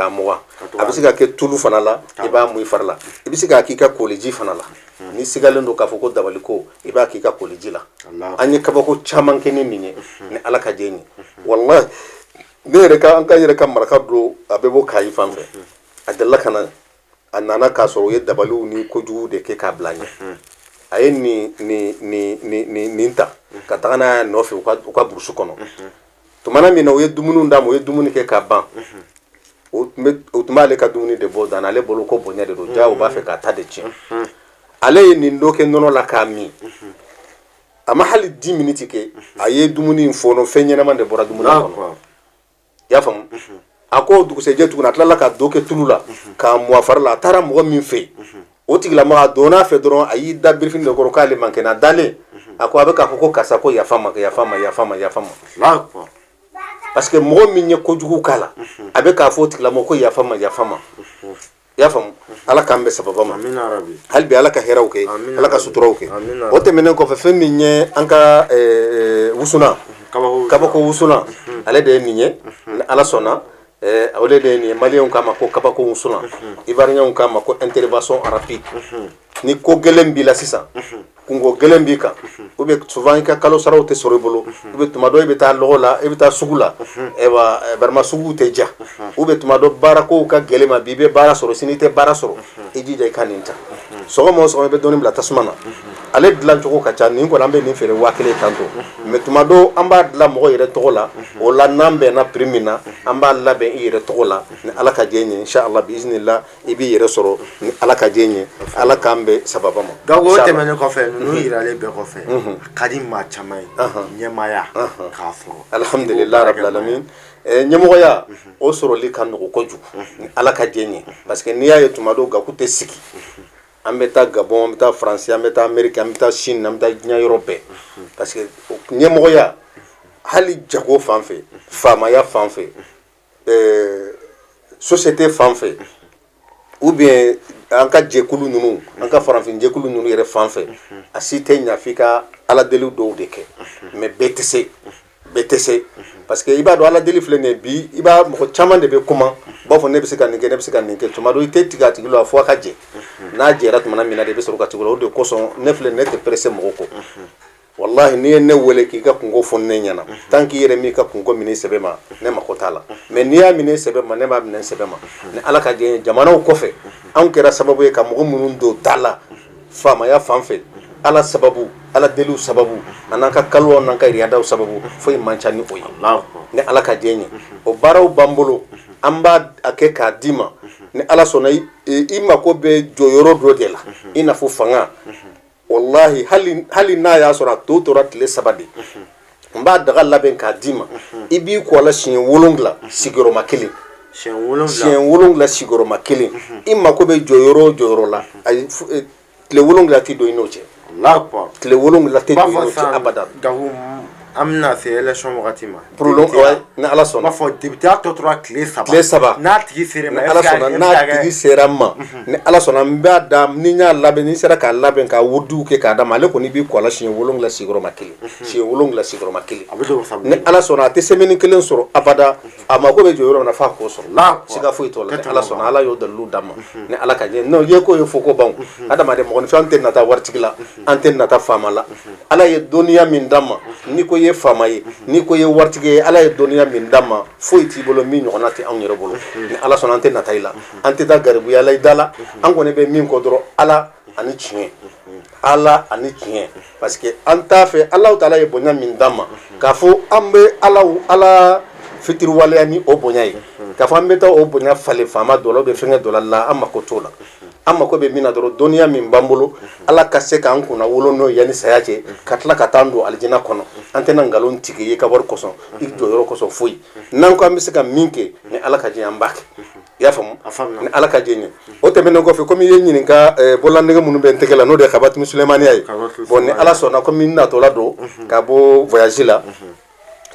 mugan, a bɛ se ka kɛ tulu fana la, i b'a mun i fari la, i bɛ se k'a k'i ka koliji fana la. Ni sigalen don k'a fɔ ko dabali ko, i b'a k'i ka koliji la. An ye kabako caman kɛ ni nin ye ni Ala ka jɛ ye. Walahi, ne yɛrɛ ka, an ka yɛrɛ ka maraka don, a bɛ bɔ Kayi fan fɛ, a delila ka na. A nana k'a sɔrɔ u ye dabaliw ni kojugu de kɛ k'a bila ɲɛ. A ye nin ta ka taga n'a nɔfɛ u ka burusi kɔnɔ. Tumana min na u ye dumuni d'a ma, u ye dumuni kɛ ka ban, o tun b'ale ka dumuni de bɔ dan ale bolo ko bonya de don ja, u b'a fɛ k'a ta de tiɲɛ. Ale ye nin dɔ kɛ nɔnɔ la k'a min, a ma hali 10 minutes kɛ, a ye dumuni in fɔɔnɔ, fɛn ɲɛnama de bɔra dumuni kɔnɔ. I y'a faamu? A ko dugusɛjɛ tuguni, a tilala ka dɔ kɛ tulu la k'a mu a fari la. A taara mɔgɔ min fɛ yen, o tigilamɔgɔ, a donn'a fɛ dɔrɔn, a y'i da birifini de kɔrɔ k'ale man kɛnɛ. A dalen, a ko a bɛ k'a fɔ ko karisa ko yafa ma, yafa ma, yafa ma, yafa ma, parce que mɔgɔ min ye kojugu k'a la, a bɛ k'a fɔ o tigilamɔgɔ ko yafa ma, yafa ma. I y'a faamu? Ala k'an bɛn sababa ma. Hali bi, Ala ka hɛrɛw kɛ, Ala ka suturaw kɛ. O tɛmɛnen kɔfɛ, fɛn min ye an ka wusuna, kabako wusuna, ale de ye nin ye. Ni Ala sɔnna, o de ye nin ye. Maliyɛnw k'a ma ko kabako wusuna, Ivoiriyɛnw k'a ma ko intervention rapide. Ni ko gɛlɛn b'i la sisan, kunko gɛlɛn b'i kan, ou bien souvent i ka kalo saraw tɛ sɔrɔ i bolo, ou bien tuma dɔ i bɛ taa lɔgɔ la, i bɛ taa sugu la, ayiwa, vraiment suguw tɛ ja, ou bien tuma dɔ baarakow ka gɛlɛn ma, bi i bɛ baara sɔrɔ, sini i tɛ baara sɔrɔ, i jija i ka nin ta. Sɔgɔma o sɔgɔma, i bɛ dɔɔnin bila tasuma na. Ale dilan cogo ka ca. Nin kɔni, an bɛ nin feere 1000 tantôt, mais Mais tuma dɔw an b'a dilan mɔgɔ yɛrɛ tɔgɔ la. O la, n'an bɛnna prix min na, an b'a labɛn i yɛrɛ tɔgɔ la ni Ala ka diɲɛ ye. Inshallah, biiznillah, i b'i yɛrɛ sɔrɔ ni Ala ka diɲɛ ye. Ala k'an bɛn sababa ma. Donc o tɛmɛnen kɔfɛ, ninnu yiralen bɛɛ kɔfɛ, a ka di maa caman ye ɲɛmaaya k'a sɔrɔ. Alhamdulillah rabbil alamin. Ɲɛmɔgɔya, o sɔrɔli ka nɔgɔ kojugu ni Ala ka diɲɛ ye, parce que n'i y'a ye tuma dɔw Gaku tɛ sigi, an bɛ taa Gabon, an bɛ taa Faransi, an bɛ taa Amérique, an bɛ taa Chine, an bɛ taa diɲɛ yɔrɔ bɛɛ, parce que ɲɛmɔgɔya, hali jago fan fɛ, faamaya fan fɛ, société fan fɛ, ou bien an ka jɛkulu ninnu, an ka farafin jɛkulu ninnu yɛrɛ fan fɛ, a si tɛ ɲa f'i ka ala deli dɔw de kɛ. Mais bɛɛ tɛ se, bɛɛ tɛ se, parce que i b'a dɔn, ala deli filɛ nin ye bi, i b'a mɔgɔ caman de bɛ kuma, u b'a fɔ ne bɛ se ka nin kɛ, ne bɛ se ka nin kɛ. Tuma dɔ i tɛ tigɛ a tigi la fo a ka jɛ. N'a jɛra tuma min na de, i bɛ sɔrɔ ka tigɛ o la. O de kosɔn ne filɛ, ne tɛ pressé mɔgɔ kɔ. Wallahi, n'i ye ne wele k'i ka kunko fɔ ne ɲɛna, tant k'i yɛrɛ m'i ka kunko minɛ sɛbɛ ma, ne mako t'a la. Mais n'i y'a minɛ sɛbɛ ma, ne b'a minɛ sɛbɛ ma ni Ala ka diɲɛ. Jamanaw kɔfɛ, anw kɛra sababu ye ka mɔgɔ minnu don da la faamaya fan fɛ, Ala sababu, Ala deliw sababu, a n'an ka kaliwaw n'an ka iriyadaw sababu, foyi man ca ni o ye ni Ala ka diɲɛ ye. O baaraw b'an bolo, an b'a a kɛ k'a d'i ma ni Ala sɔnna. I mako bɛ jɔyɔrɔ dɔ de la, i n'a fɔ fanga. Wallahi, hali n'a y'a sɔrɔ a tɔ tora tile 3 de, n b'a daga labɛn k'a d'i ma, i b'i ko a la siɲɛ 7 sigiyɔrɔma kelen. Siɲɛ 7. Siɲɛ 7 sigiyɔrɔma kelen. I mako bɛ jɔyɔrɔ o jɔyɔrɔ la, ayi, tile 7 tɛ don i n'o cɛ. Tile 7 tɛ don i n'o cɛ abada. Gaku, an bɛna se élection wagati ma. Ni Ala sɔnna. N b'a fɔ député tɔ tora tile 3. Tile 3. N'a tigi sera ma, ni Ala sɔnna, n'a tigi sera n ma, ni Ala sɔnna, n b'a da ni n y'a labɛn, ni n sera k'a labɛn, k'a wurudiw kɛ k'a d'a ma, ale kɔni b'i kɔ a la siɲɛ 7 sigiyɔrɔma kelen, siɲɛ 7 sigiyɔrɔma kelen. A bɛ don sabu. Ni Ala sɔnna, a tɛ semaine kelen sɔrɔ abada. A mako bɛ jɔ yɔrɔ min na, f'a k'o sɔrɔ, siga foyi t'o la ni Ala sɔnna. Ala y'o dalilu d'an ma ni Ala ka jɛ. Non, ye ko ye fo ko ban. Adamaden mɔgɔninfin, an tɛ nata waritigi la, an tɛ nata faama la. Ala ye dɔnniya min d'an ma, n'i ko i ye faama ye, n'i ko i ye waritigi ye, Ala ye dɔnniya min d'an ma, foyi t'i bolo min ɲɔgɔnna tɛ anw yɛrɛ bolo. Ni Ala sɔnna, an tɛ nata i la, an tɛ taa garibuya la i da la. An kɔni bɛ min kɔ dɔrɔn, Ala ani tiɲɛ, Ala ani tiɲɛ, parce que an t'a fɛ. Ala taala ye bonya min d'an ma, k'a fɔ an bɛ Ala fitiriwaleya ni o bonya ye, k'a fɔ an bɛ taa o bonya falen faama dɔ la ou bien fɛnkɛ dɔ la, an mako t'o la. An mako bɛ min na dɔrɔn, dɔnniya min b'an bolo, Ala ka se k'an kunna wolo n'o ye yanni saya cɛ, ka tila ka taa don alijina kɔnɔ. An tɛna nkalon tigɛ i ka wari kosɔn, i jɔyɔrɔ kosɔn, foyi. N'an ko an bɛ se ka min kɛ, ni Ala ka diɲɛ, an b'a kɛ. I y'a faamu? Ni Ala ka diɲɛ ye. O tɛmɛnen kɔfɛ, komi i ye ɲininka, bololanɛgɛ minnu bɛ n tɛgɛ la, n'o de ye Kabatumi Sulemaniya ye. Bon, ni Ala sɔnna, komi n natɔla don ka bɔ voyage la,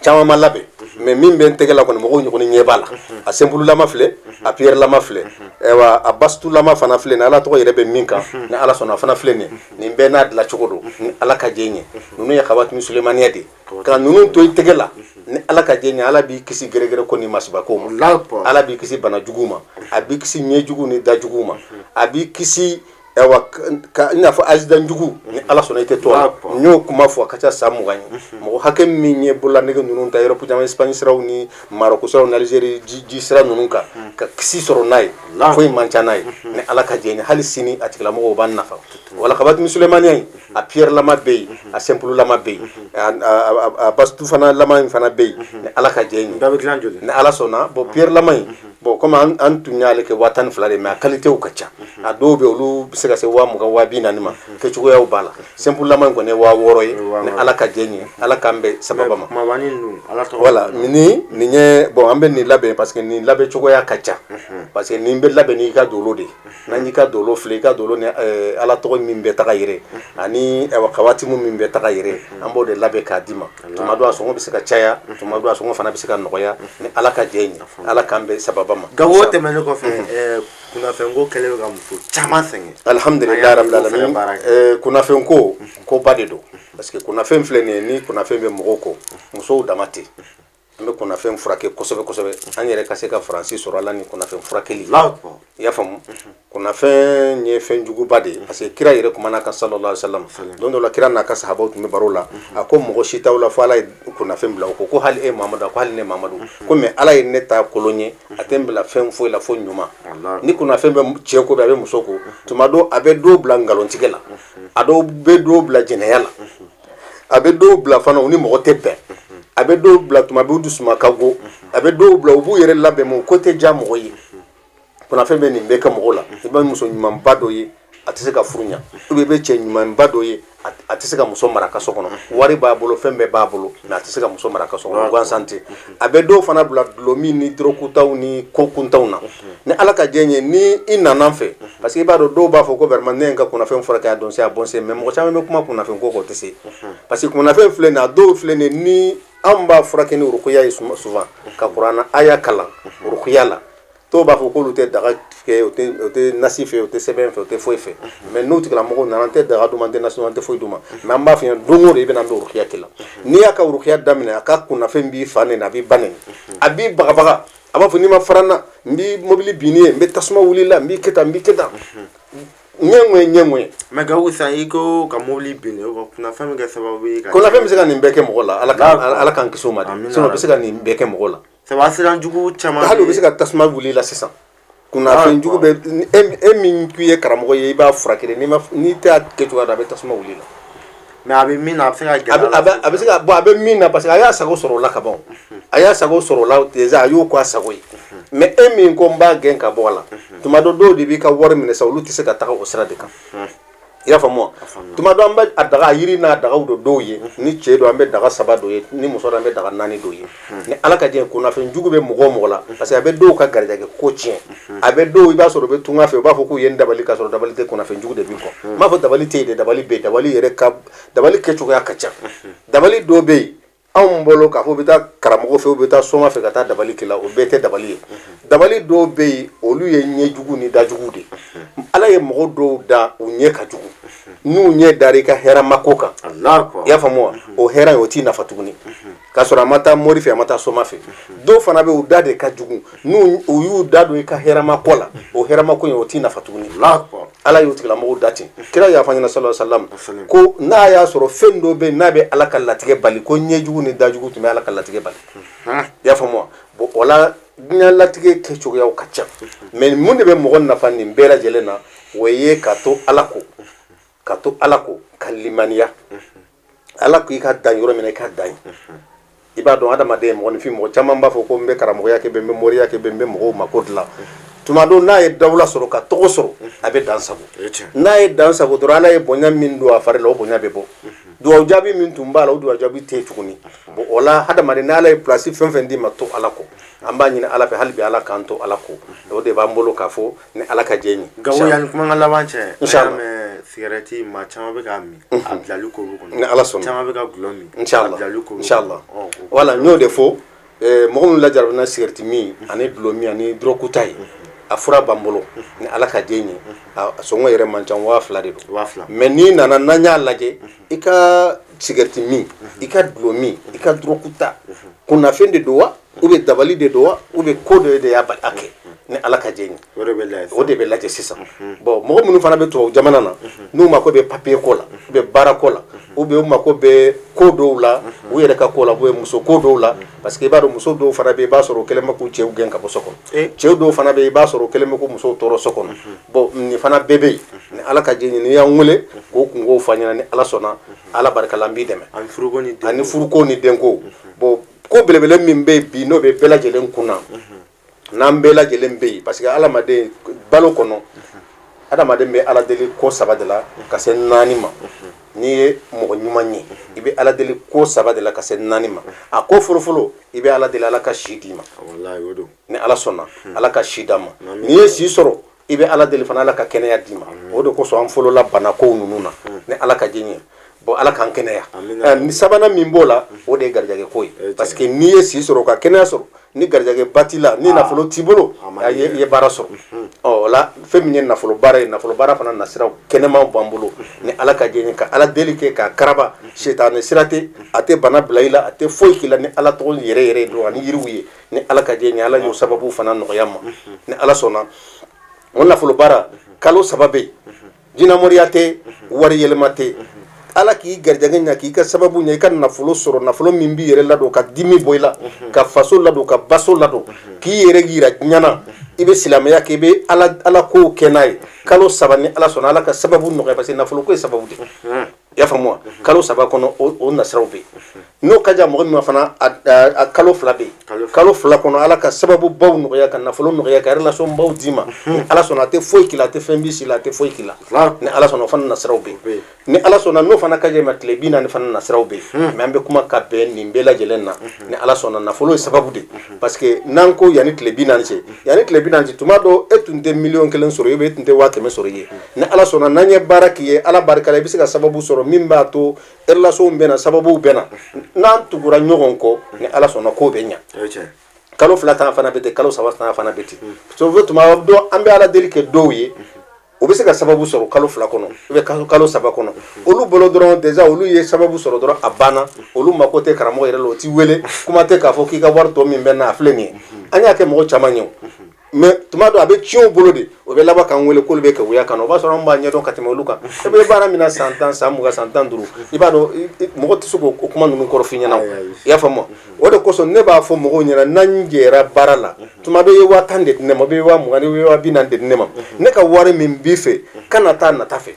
caman ma labɛn, mais min bɛ n tɛgɛ la kɔni, mɔgɔw ɲɔgɔn ɲɛ b'a la. A simple lama filɛ, a pierre lama filɛ, ayiwa, a basitu lama fana filɛ nin. Ala tɔgɔ yɛrɛ bɛ min kan, ni Ala sɔnna, a fana filɛ nin. Nin bɛɛ n'a dilancogo don ni Ala ka jɛ ɲɛ. Ninnu ye Kabatumi Sulemaniya de ye. Ka ninnu to i tɛgɛ la, ni Ala ka jɛ ɲɛ, Ala b'i kisi gɛrɛgɛrɛ ko ni masibako ma, Ala b'i kisi bana jugu ma, a b'i kisi ɲɛjugu ni dajugu ma, a b'i kisi, ayiwa, ka i n'a fɔ accident jugu. Ni Ala sɔnna, i tɛ to a la. N y'o kuma fɔ, a ka ca san 20 ye. Mɔgɔ hakɛ min ye bololanɛgɛ ninnu ta Europe jamana, Espagne siraw ni Maroc siraw ni Algérie ji sira ninnu kan, ka kisi sɔrɔ n'a ye, foyi man ca n'a ye ni Ala ka jɛ ye. Hali sini a tigilamɔgɔw b'an nafa. Wala Kabatumi Sulemaniya in, a pierre lama bɛ yen, a simple lama bɛ yen, a basitu fana lama in fana bɛ yen ni Ala ka jɛ ye. Ni Ala sɔnna. Bon, pierre lama in, bon, komi an tun y'ale kɛ 12,000 de, mais a qualité ka ca. A dɔw bɛ, olu bɛ se ka se 20,000, 40,000 ma, kɛcogoyaw b'a la. Simple lama in kɔni ye 6000 ye ni Ala ka jɛ ye. Ala k'an bɛn sababa ma. Wala ni nin ye. Bon, an bɛ nin labɛn parce que nin labɛn cogoya ka ca, parce que nin bɛ labɛn n'i ka dolo de ye. N'an y'i ka dolo filɛ, i ka dolo ni Ala tɔgɔ min bɛ taga yɛrɛ ani kawatimu min bɛ taga yɛrɛ, an b'o de labɛn k'a d'i ma. Tuma dɔ a sɔngɔ bɛ se ka caya, tuma dɔ a sɔngɔ fana bɛ se ka nɔgɔya ni Ala ka jɛ ye. Ala k'an bɛn sababa ma. Gawo tɛmɛnen kɔfɛ, kunnafɛnko kɛlen bɛ ka muso caman sɛgɛn. Alhamdulilayi rabbil alamin. Kunnafɛnko, koba de don, parce que kunnafɛn filɛ nin ye, ni kunnafɛn bɛ mɔgɔw kɔ, musow dama tɛ. An bɛ kunnafɛn furakɛ kosɛbɛ kosɛbɛ, an yɛrɛ ka se ka Faransi sɔrɔ a la ni kunnafɛn furakɛli. I y'a faamu? Kunnafɛn ye fɛn juguba de ye, parce que kira yɛrɛ kumana kan, sallallahu alaihi wasallam. Don dɔ la, kira n'a ka sahabaw tun bɛ baro la, a ko mɔgɔ si t'aw la fo Ala ye kunnafɛn bila o ko. Ko hali e Mamadu? A ko hali ne Mamadu. Ko mais Ala ye ne ta kolon ye, a tɛ n bila fɛn foyi la fo ɲuman. Ni kunnafɛn bɛ cɛ ko, a bɛ muso ko, tuma dɔ a bɛ dɔw bila nkalontigɛ la, a dɔw bɛ dɔw bila jɛnɛya la. A bɛ dɔw bila fana, u ni mɔgɔ tɛ bɛn. A bɛ dɔw bila, tuma bɛɛ u dusuma ka go. A bɛ dɔw bila, u b'u yɛrɛ labɛn, mais ko tɛ diya mɔgɔ ye. Kunnafɛn bɛ nin bɛɛ kɛ mɔgɔ la. I bɛ muso ɲumanba dɔ ye, a tɛ se ka furu ɲa, ou bien i bɛ cɛ ɲumanba dɔ ye, a tɛ se ka muso mara ka so kɔnɔ. Wari b'a bolo, fɛn bɛɛ b'a bolo, mais a tɛ se ka muso mara ka so kɔnɔ gansan tɛ. A bɛ dɔw fana bila dulɔmin ni dɔrɔgutaw ni ko kuntanw na. Ni Ala ka diɲɛ ye, ni i nana n fɛ, parce que i b'a dɔn, dɔw b'a fɔ ko vraiment, ne ye n ka kunnafɛn furakɛ, a dɔn se, a bɔn se, mais mɔgɔ caman bɛ kuma kunnafɛn ko kan, o tɛ se, parce que kunnafɛn filɛ nin ye, a dɔw filɛ nin ye, ni anw b'a furakɛ ni rukuya ye souvent, ka kuranna aya kalan rukuya la. Dɔw b'a fɔ k'olu tɛ daga kɛ, o tɛ nasi fɛ, o tɛ sɛbɛn fɛ, o tɛ foyi fɛ. Mais n'u tigilamɔgɔw nana, an tɛ daga d'u ma, an tɛ nasi d'u ma, an tɛ foyi d'u ma, mais an b'a f'i ɲɛna, don o don i bɛ na, an bɛ rukuya k'i la. N'i y'a ka rukuya daminɛ, a ka kunnafɛn b'i fa nɛni, a b'i ba nɛni, a b'i bagabaga, a b'a fɔ n'i ma fara n na, n b'i mobili bin n'i ye, n bɛ tasuma wuli la, n b'i kɛ tan, n b'i kɛ tan, ɲɛ ŋɔye, ɲɛ ŋɔye. Mais Gaku, sisan i ko ka mobili bin, o kunnafɛn bɛ kɛ sababu ye ka Kunnafɛn bɛ se ka nin bɛɛ kɛ mɔgɔ la. Ala k'an kisi o ma dɛ. Sinon o bɛ se ka nin bɛɛ kɛ mɔgɔ la. Sabu accident jugu caman Hali o bɛ se ka tasuma wuli la sisan. Kunnafɛn jugu bɛ e min k'i ye karamɔgɔ ye, i b'a furakɛ, n'i ma, n'i t'a kɛ cogoya dɔn, a bɛ tasuma wuli la. Mais a bɛ min na, a bɛ se ka gɛlɛya. A bɛ se ka bɔn, a bɛ min na, parce que a y'a sago sɔrɔ o la ka ban, a y'a sago sɔrɔ o la déjà, a y'o k'a sago ye. Mais e min ko n b'a gɛn ka bɔ a la, tuma dɔ, dɔw de b'i ka wari minɛ sa, olu tɛ se ka taga o sira de kan. I y'a faamu wa? Tuma dɔ, an bɛ a daga, a yiri n'a dagaw don dɔw ye. Ni cɛ don, an bɛ daga saba dɔ ye. Ni muso don, an bɛ daga naani dɔ ye. Ni Ala ka diɲɛ, kunnafɛn jugu bɛ mɔgɔ o mɔgɔ la, parce que a bɛ dɔw ka garijɛgɛ ko tiɲɛ. A bɛ dɔw, i b'a sɔrɔ u bɛ tunga fɛ, u b'a fɔ k'u ye n dabali, k'a sɔrɔ dabali tɛ, kunnafɛn jugu de b'i kɔ. N b'a fɔ dabali tɛ yen dɛ, dabali bɛ yen. Dabali yɛrɛ ka dabali kɛcogoya ka ca. Dabali dɔw bɛ yen anw bolo, k'a fɔ u bɛ taa karamɔgɔ fɛ, u bɛ taa soma fɛ ka taa dabali k'i la, o bɛɛ tɛ dabali ye. Dabali dɔw bɛ yen, olu ye ɲɛjugu ni dajugu de. Ala ye mɔgɔ dɔw da, u ɲɛ ka jugu. N'u ɲɛ dara i ka hɛrɛma ko kan, i y'a faamu wa, o hɛrɛ in, o t'i nafa tuguni, k'a sɔrɔ a ma taa mori fɛ, a ma taa soma fɛ. Dɔw fana bɛ, u da de ka jugu. N'u u y'u da don i ka hɛrɛma ko la, o hɛrɛma ko in, o t'i nafa tuguni. Ala y'o tigilamɔgɔw da ten. Kira y'a fɔ ɲɛna, sallallahu alaihi wasallam, ko n'a y'a sɔrɔ fɛn dɔ bɛ yen n'a bɛ Ala ka latigɛ bali, ko ɲɛjugu ni dajugu tun bɛ Ala ka latigɛ bali. I y'a faamu wa? Bon, o la, diɲɛ latigɛ kɛcogoyaw ka ca, mais mun de bɛ mɔgɔ nafa nin bɛɛ lajɛlen na? O ye ka to Ala ko, ka to Ala ko, ka limaniya Ala ko. I ka dan yɔrɔ min na, i ka dan yen. I b'a dɔn, adamaden, mɔgɔninfin, mɔgɔ caman b'a fɔ ko n bɛ karamɔgɔya kɛ, n bɛ moriya kɛ, n bɛ mɔgɔw mako dilan. Tuma dɔ, n'a ye dawula sɔrɔ, ka tɔgɔ sɔrɔ, a bɛ dan sago. N'a ye dan sago dɔrɔn, Ala ye bonya min don a fari la, o bonya bɛ bɔ. Duwawu jaabi min tun b'a la, o duwawu jaabi tɛ yen tuguni. Bon, o la, hadamaden, n'Ala ye place fɛn fɛn d'i ma, to Ala kɔ. An b'a ɲini Ala fɛ hali bi, Ala k'an to Ala kɔ. O de b'an bolo k'a fɔ, ni Ala ka jɛ ye. Gawo, yanni kuma ka laban cɛ, Inshallah. Mɛ sigɛrɛti, maa caman bɛ k'a min, a bilali ko b'u kɔnɔ. Ni Ala sɔnna. Caman bɛ ka gulɔ min, Inshallah. a bilali ko b'u Inshallah. kɔnɔ. Wala, n y'o de fɔ, mɔgɔ minnu lajarabina sigɛrɛti min ani dulɔ min ani dɔrɔgu ta ye, a fura b'an bolo, ni Ala ka jɛ ye. A sɔngɔ yɛrɛ man ca, 2000 de don. 2000. Mais n'i nana, n'an y'a lajɛ, i ka sigɛrɛti min, i ka dulɔ min, i ka dɔrɔgu ta, kunnafɛn de don wa, ou bien dabali de don wa, ou bien ko dɔ de y'a bali a kɛ, ni Ala ka jɛ ye. O de bɛ lajɛ. O de bɛ lajɛ sisan. Bon, mɔgɔ minnu fana bɛ tubabu jamana na, n'u mako bɛ papier ko la, ou bien baara ko la, ou bien u mako bɛ ko dɔw la, u yɛrɛ ka ko la, ou bien muso ko dɔw la, parce que i b'a dɔn, muso dɔw fana bɛ yen, i b'a sɔrɔ u kɛlen bɛ k'u cɛw gɛn ka bɔ so kɔnɔ. Cɛw dɔw fana bɛ yen, i b'a sɔrɔ u kɛlen bɛ k'u musow tɔɔrɔ so kɔnɔ. Bon, nin fana bɛɛ bɛ yen. Ni Ala ka jɛ ye, n'i y'an wele k'o kunkow fɔ an ɲɛna, ni Ala sɔnna, Ala barika la, an b'i dɛmɛ. Ani furuko ni denko. Ani furuko ni denko. Bon, ko belebele min bɛ yen bi, n'o bɛ bɛɛ lajɛlen kun na, n'an bɛɛ lajɛlen bɛ yen, parce que adamaden balo kɔnɔ, adamaden bɛ Ala deli ko saba de la ka se naani ma. N'i ye mɔgɔ ɲuman ye, i bɛ Ala deli ko saba de la ka se naani ma. A ko fɔlɔfɔlɔ, i bɛ Ala deli Ala ka si d'i ma. Wallahi, o don. Ni Ala sɔnna, Ala ka si d'a ma. N'i ye si sɔrɔ, i bɛ Ala deli fana Ala ka kɛnɛya d'i ma. O de kosɔn an fɔlɔla banakow ninnu na, ni Ala ka diɲɛ ye. Bon, Ala k'an kɛnɛya. Ni sabanan min b'o la, o de ye garijɛgɛ ko ye, parce que n'i ye si sɔrɔ, ka kɛnɛya sɔrɔ, ni garijɛgɛ ba t'i la, ni nafolo t'i bolo, i ye baara sɔrɔ. Ɔ, o la, fɛn min ye nafolo baara ye, nafolo baara fana nasiraw kɛnɛmaw b'an bolo, ni Ala ka diɲɛ ye, ka Ala deli kɛ k'a karaba. Sitanɛ sira tɛ, a tɛ bana bila i la, a tɛ foyi k'i la. Ni Ala tɔgɔ yɛrɛ yɛrɛ don ani yiriw ye, ni Ala ka diɲɛ ye, Ala y'o sababu fana nɔgɔya ma. Ni Ala sɔnna, o nafolo baara kalo 3 bɛ yen, jinamoriya tɛ, wari yɛlɛma tɛ. Ala k'i garijɛgɛ ɲa, k'i ka sababu ɲa, i ka nafolo sɔrɔ, nafolo min b'i yɛrɛ ladon, ka dimi bɔ i la, ka faso ladon, ka baso ladon, k'i yɛrɛ yira diɲɛ na. I bɛ silamɛya kɛ, i bɛ Ala kow kɛ n'a ye. Kalo 3, ni Ala sɔnna, Ala ka sababu nɔgɔya, parce que nafolo ko ye sababu de. I y'a faamu wa? Kalo 3 kɔnɔ, o nasiraw bɛ yen. N'o ka diya mɔgɔ min ma fana, a kalo 2 bɛ yen. Kalo 2 kɔnɔ, Ala ka sababu baw nɔgɔya, ka nafolo nɔgɔya, ka relation baw d'i ma. Ni Ala sɔnna, a tɛ foyi k'i la, a tɛ fɛn b'i si la, a tɛ foyi k'i la. Ni Ala sɔnna, o fana nasiraw bɛ yen. Ni Ala sɔnna, n'o fana ka diya i ma, tile 40 fana nasiraw bɛ yen. Mais an bɛ kuma ka bɛn nin bɛɛ lajɛlen na. Ni Ala sɔnna, nafolo ye sababu de, parce que n'an ko yanni tile 40 cɛ, yanni tile 40 cɛ, tuma dɔ e tun tɛ miliyɔn 1 sɔrɔ, e tun tɛ 100 000 sɔrɔ i ye. Ni Ala sɔnna, n'an ye baara k'i ye, Ala barika la, i bɛ se ka sababu sɔrɔ min b'a to relation bɛ na, sababuw bɛ na. N'an tugura ɲɔgɔn kɔ, ni Ala sɔnna, ko bɛ ɲa. Kalo 2 tan fana bɛ ten, kalo 3 tan fana bɛ ten. Sauf tuma dɔ, an bɛ Ala deli kɛ dɔw ye, o bɛ se ka sababu sɔrɔ kalo 2 kɔnɔ ou bien kalo 3 kɔnɔ. Olu bolo dɔrɔn, déjà olu ye sababu sɔrɔ dɔrɔn, a banna. Olu mako tɛ karamɔgɔ yɛrɛ la, o t'i wele, kuma tɛ k'a fɔ k'i ka wari tɔ min bɛ na, a filɛ nin ye. An y'a kɛ mɔgɔ caman ye o. Mais tuma dɔ a bɛ tiɲɛ u bolo de, o bɛ laban k'an wele k'olu bɛ keguya kan na. O b'a sɔrɔ an b'a ɲɛdɔn ka tɛmɛ olu kan. E bɛ baara min na san 10, san 20, san 15, i b'a dɔn mɔgɔ tɛ se k'o kuma ninnu kɔrɔ f'i ɲɛna. I y'a faamu? O de kosɔn ne b'a fɔ mɔgɔw ɲɛna, n'an jɛra baara la, tuma dɔ i ye 10 000 de di ne ma, i bɛ 20 000, i bɛ 40 000 de di ne ma, ne ka wari min b'i fɛ, kana taa nata fɛ,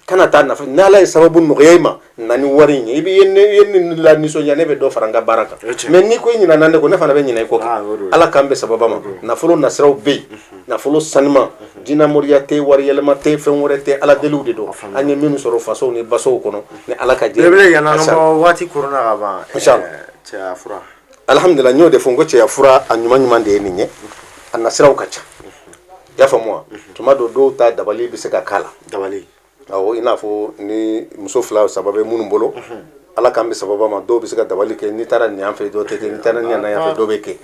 kana taa nafa. Ni Ala ye sababu nɔgɔya i ma, na ni wari in ye, i bɛ i ye ne la nisɔndiya, ne bɛ dɔ fara n ka baara kan. Mais n'i ko i ɲinɛna ne kɔ, ne fana bɛ ɲinɛ i kɔ. Kɛ Ala k'an bɛn sababa ma. Nafolo nasiraw bɛ yen, nafolo sanuma, jinamoriya tɛ, wari yɛlɛma tɛ, fɛn wɛrɛ tɛ, Ala deliw de don. An ye minnu sɔrɔ fasow ni basow kɔnɔ, ni Ala ka jɛ. Belebele, yan'an ka bɔ, waati koronna ka ban. Inshallah. Cɛya fura. Alhamdulillah, n y'o de fɔ n ko cɛya fura, a ɲuman ɲuman de ye nin ye. A nasiraw ka ca, i y'a faamu wa? Tuma dɔ, dɔw ta dabali bɛ se ka k'a la. Dabali. Awɔ, i n'a fɔ ni muso fila saba bɛ minnu bolo, Ala k'an bɛ sababa ma, dɔw bɛ se ka dabali kɛ. N'i taara nin yan fɛ, dɔ tɛ kɛ. N'i taara nin yan fɛ, dɔ bɛ kɛ.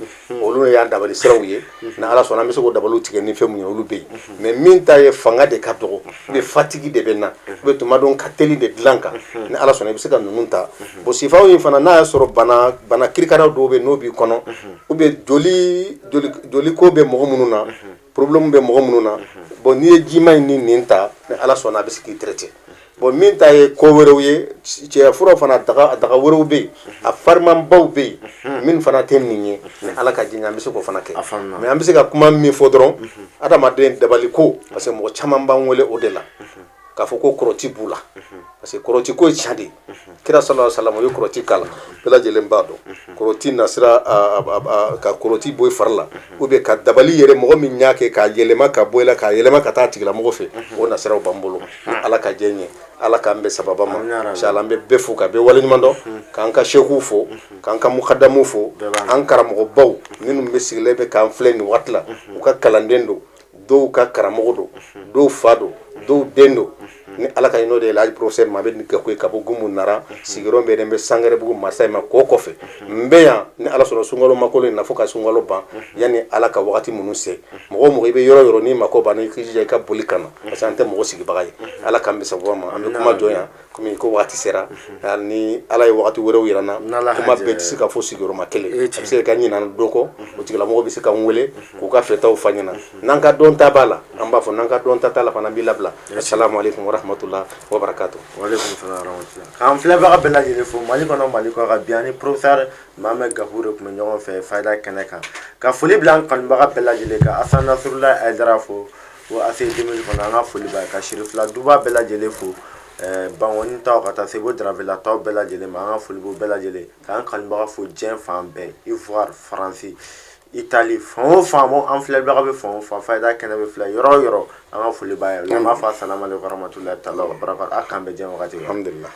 Olu y'an dabali siraw ye. Ni Ala sɔnna, an bɛ se k'o dabaliw tigɛ ni fɛn mun ye, olu bɛ yen. Mais min ta ye fanga de ka dɔgɔ, ou bien fatigue de bɛ na, ou bien tuma dɔw ka teli de dilan kan, ni Ala sɔnna, i bɛ se ka ninnu ta. Bon, sifaw in fana, n'a y'a sɔrɔ bana kirikara dɔw bɛ yen n'o b'i kɔnɔ, ou bien joli joli joli ko bɛ mɔgɔ minnu na, problème bɛ mɔgɔ minnu na, bon, n'i ye jima in ni nin ta, ni Ala sɔnna, a bɛ se k'i traiter. Bon, min ta ye ko wɛrɛw ye, cɛya furaw fana, daga wɛrɛw bɛ yen, a farimanbaw bɛ yen min fana tɛ nin ye. Ni Ala ka diɲɛ, an bɛ se k'o fana kɛ. Mais an bɛ se ka kuma min fɔ dɔrɔn, adamaden dabali ko, parce que mɔgɔ caman b'an wele o de la k'a fɔ ko kɔrɔti b'u la, parce que kɔrɔti ko ye tiɲɛ de ye. Kira sallallahu alaihi wasallam, o ye kɔrɔti k'a la, bɛɛ lajɛlen b'a dɔn kɔrɔti nasira, ka kɔrɔti bɔ i fari la, ou bien ka dabali yɛrɛ, mɔgɔ min y'a kɛ k'a yɛlɛma ka bɔ i la, k'a yɛlɛma ka taa a tigilamɔgɔ fɛ, o nasiraw b'an bolo. Ni Ala ka jɛ ɲɛ, Ala k'an bɛn sababa ma. Inshallah, an bɛ bɛɛ fo ka bɛɛ waleɲuman dɔn, k'an ka sekuw fo, k'an ka mukadamuw fo, an karamɔgɔbaw minnu bɛ sigilen bɛ k'an filɛ nin waati la, u ka kalanden don, dɔw ka karamɔgɔ don, dɔw fa don, dɔw den don. Ni Ala ka n'o de ye, Laji professeur Mohamed Gakou ye, ka bɔ Gumu Nara, sigiyɔrɔ bɛ bɛ Sangarebugu masa in ma k'o kɔfɛ. N bɛ yan ni Ala sɔnna, sunkalo makolo in na fo ka sunkalo ban, yanni Ala ka wagati minnu se. Mɔgɔ o mɔgɔ i bɛ yɔrɔ yɔrɔ, n'i mako b'an na, i k'i jija i ka boli ka na, parce que an tɛ mɔgɔ sigibaga ye. Ala k'an bɛn sababu ma. An bɛ kuma jɔ yan, komi ko wagati sera. Ni Ala ye wagati wɛrɛw yira n na, kuma bɛɛ tɛ se ka fɔ sigiyɔrɔma kelen, a bɛ se ka ɲinɛ dɔ kɔ, o tigilamɔgɔ bɛ se ka n wele k'u ka fɛtaw fa ɲɛna. N'an ka dɔn ta b'a la, an b'a fɔ. N'an ka dɔn ta t'a la fana, an b'i labila. Assalamu alaikum warahmatullah wabarakatuh. Waaleykum salam warahmatullah. K'an filɛbaga bɛɛ lajɛlen fo, Mali kɔnɔ, Mali kɔ kan. Bi, ani professeur Mohamed Gakou de tun bɛ ɲɔgɔn fɛ Fayida kɛnɛ kan. Ka foli bila an kanubaga bɛɛ lajɛlen kan, Asan Nasrulahi Hayidara fo o ACI 2000 kɔnɔ, an ka foli b'a ye, ka Sirifila duba bɛɛ lajɛlen fo, Bankɔni taw ka taa Segu Darafela taw bɛɛ lajɛlen ma, an ka foli b'u bɛɛ lajɛlen. K'an kanubaga fo diɲɛ fan bɛɛ, Ivoire, Faransi, Italie, fan o fan, an filɛbaga bɛ fan o fan, Fayida kɛnɛ bɛ filɛ yɔrɔ o yɔrɔ, an ka foli b'a ye. An b'a fɔ asalamu aleykum warahmatulahi taala wa barakatu. A k'an bɛn diɲɛ wagati. Alhamdulillah.